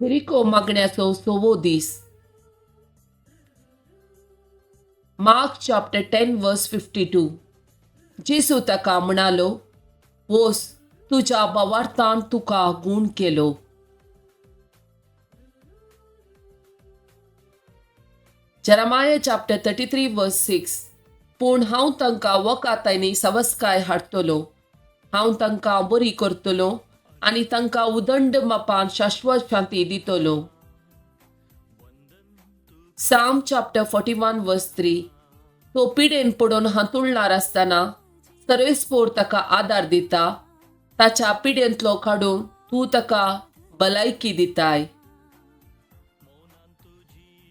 Jericho मागण्याचो सवो दीस. Mark chapter 10 verse 52. जेजू ताका म्हणालो, वोस, तुज्या भावार्थान तुका गूण केलो. Jeremiah chapter 33 verse 6. पूण हांव तांकां वकातांनी सवस्काय हाडटलो, हांव तांकां बरी करतलो आनी तांकां उदंड मापान शाश्वत शांती दितलो. Psalm chapter 41 verse 3. तो पिडेन पडून हांतुळणार आसतना सर्वेस्पोर ताका आदार दिता, ताच्या पिडेंतलो काडून तूं ताका भलायकी दिताय.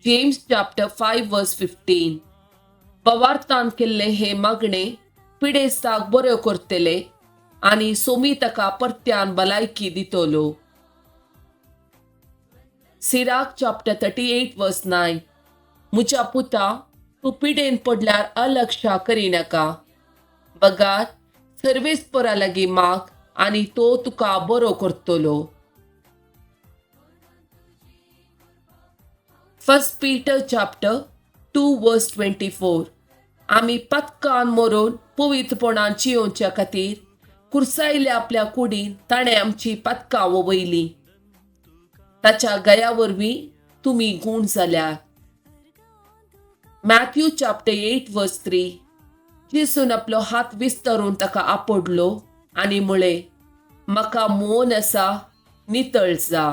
James chapter 5 verse 15. भावार्थान केल्ले हे मागणे पिडेस्ताक बऱ्यो करतले आनी सोमी ताका परत्यान भलायकी दितलो. Sirach chapter 38 verse 9. म्हज्या पुता, तूं पिडेन पडल्यार अलक्षा करिनाका, बगार सर्वेस्परा लागीं माग आनी तो तुका बरो करतलो. 1 Peter chapter 2 verse 24. आमी पत्कान मरून पवित्रपणान जियोवच्या खातीर कुर्सायल्या आपल्या कुडीन ताणें आमची पत्कां वयली. ताच्या गया वरवीं तुमी गूण जाल्यात. Matthew chapter 8 verse 3. जेजून आपलो हात विस्तरून ताका आपडलो आनी म्हळें, म्हाका मोन आसा, नितळ जा.